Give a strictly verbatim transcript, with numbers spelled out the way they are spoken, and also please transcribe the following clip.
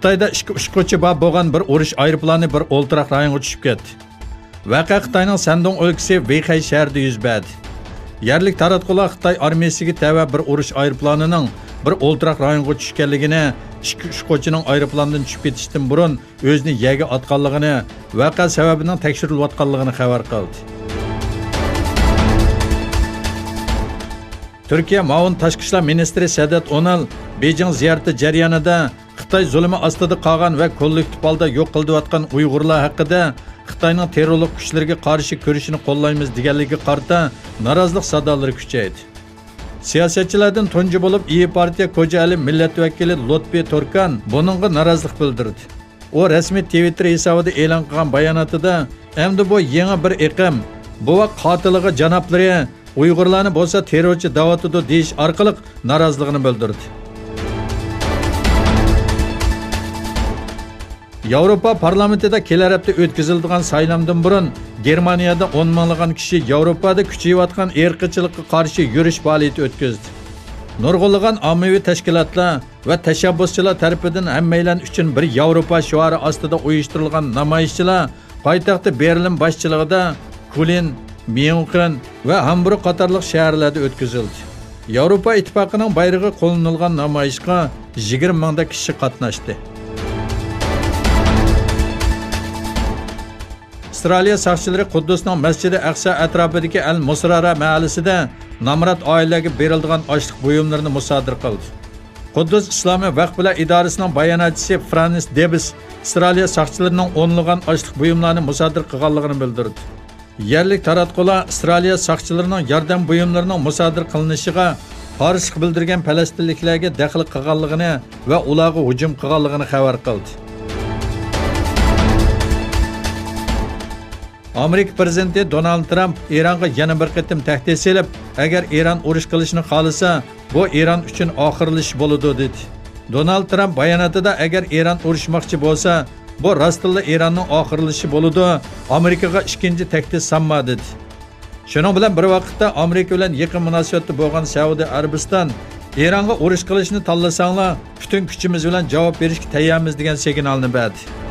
خىتايدا ئىككى ئۇچقۇچى بار بولغان بىر ئۇرۇش ئايروپىلانى بىر ئولتۇراق رايونغا چۈشۈپ كەتتى. ۋەقە خىتاينىڭ سەندۇڭ ئۆلكىسى ۋېيخەي شەھىرىدە يۈز بەردى. يەرلىك تاراتقۇلار خىتاي ئارمىيىسىگە تەۋە بىر ئۇرۇش ئايروپىلانىنىڭ بىر ئولتۇراق رايونغا چۈشكەنلىكىنى، ئىككى ئۇچقۇچىنىڭ ئايروپىلاندىن چۈشۈپ كېتىشتىن بۇرۇن ئۆزىنى يەرگە ئاتقانلىقىنى، ۋەقە سەۋەبىنىڭ تەكشۈرۈلۈۋاتقانلىقىنى خەۋەر قىلدى. تۈركىيە مۇئاۋىن تاشقى ئىشلار مىنىستىرى سەدەت ئونال بېيجىڭ زىيارىتى جەريانىدا خىتاي زۇلۇمى ئاستىدا قالغان ۋە كوللېكتىپ ھالدا يوق قىلىۋاتقان ئۇيغۇرلار ھەققىدە خىتاينىڭ تېررورلۇق كۈچلىرىگە قارشى كۈرىشىنى قوللايمىز دېگەنلىكىگە قارىتا نارازىلىق سادالىرى كۈچەيدى. سىياسەتچىلەردىن تۇنجى بولۇپ ئىيى پارتىيە كوجائەلى مىللەت ۋەكىلى لۇتپى تۇركان بۇنىڭغا نارازىلىق بىلدۈردى. ئۇ رەسمىي تىۋىتتېر ھېسابىدا ئېلان قىلغان باياناتىدا، ئەمدى بۇ يېڭى بىر ئېقىم، بوۋاق قاتىلىغا جانابلىرى ئۇيغۇرلارنى بولسا تېررورچى دەۋاتىدۇ دېيىش ئارقىلىق نارازىلىقىنى بىلدۈردى. ياۋروپا پارلامېنتىدا كېلەر ھەپتە ئۆتكۈزۈلىدىغان سايلامدىن بۇرۇن گېرمانىيەدە ئون مىڭلىغان كىشى ياۋروپادا كۈچىيىۋاتقان ئىرقچىلىققا قارشى يۈرۈش پائالىيىتى ئۆتكۈزدى. نۇرغۇنلىغان ئاممىۋى تەشكىلاتلار ۋە تەشەببۇسچىلار تەرىپىدىن ھەممەيلەن ئۈچۈن بىر ياۋروپا شوئارى ئاستىدا ئۇيۇشتۇرۇلغان نامايىشچىلار پايتەختى بېرلىن باشچىلىقىدا كۇلىن، ميۇنخېن ۋە ھامبۇرگ قاتارلىق شەھەرلەردە ئۆتكۈزۈلدى. ياۋروپا ئىتتىپاقىنىڭ بايرىقى قوللىنىلغان نامايىشقا يىگىرمە مىڭدەك كىشى قاتناشتى. ئىسرائىلىيە ساقچىلىرى قۇددۇسنىڭ مەسچىدى ئەقسا ئەتراپىدىكى ئەل مۇسرارا مەھەللىسىدە نامرات ئائىلىلەرگە بېرىلىدىغان ئاشلىق بۇيۇملىرىنى مۇسادىرە قىلدى. قۇددۇس ئىسلامىي ۋەقىفلەر ئىدارىسىنىڭ باياناتچىسى فرانس دېبىس ئىسرائىلىيە ساقچىلىرىنىڭ ئونلىغان ئاشلىق بۇيۇملارنى مۇسادىرە قىلغانلىقىنى بىلدۈردى. يەرلىك تاراتقۇلار ئىسرائىلىيە ساقچىلىرىنىڭ ياردەم بۇيۇملىرىنىڭ مۇسادىرە قىلىنىشىغا قارشىلىق بىلدۈرگەن پەلەستىنلىكلەرگە دەخلى قىلغانلىقىنى ۋە ئۇلارغا ھۇجۇم قىلغانلىقىنى خەۋەر قىلدى. ئامېرىكا پىرېزىدېنتى دونالد ترامپ ئىرانغا يەنە بىر قېتىم تەھدىت سېلىپ، ئەگەر ئىران ئۇرۇش قىلىشنى خالىسا، بۇ ئىران ئۈچۈن ئاخىرلىشىش بولىدۇ، دېدى. دونالد ترامپ باياناتىدا، ئەگەر ئىران ئۇرۇشماقچى بولسا، بۇ راستتىنلا ئىراننىڭ ئاخىرلىشىشى بولىدۇ، ئامېرىكىغا ئىككىنچى تەھدىت سالما، دېدى. شۇنىڭ بىلەن بىر ۋاقىتتا، ئامېرىكا بىلەن يېقىن مۇناسىۋەتتە بولغان سەئۇدى ئەرەبىستان، ئىرانغا ئۇرۇش قىلىشنى تاللىساڭلار، پۈتۈن كۈچىمىز بىلەن جاۋاب بېرىشكە تەييارمىز، دېگەن سىگنالنى بەردى.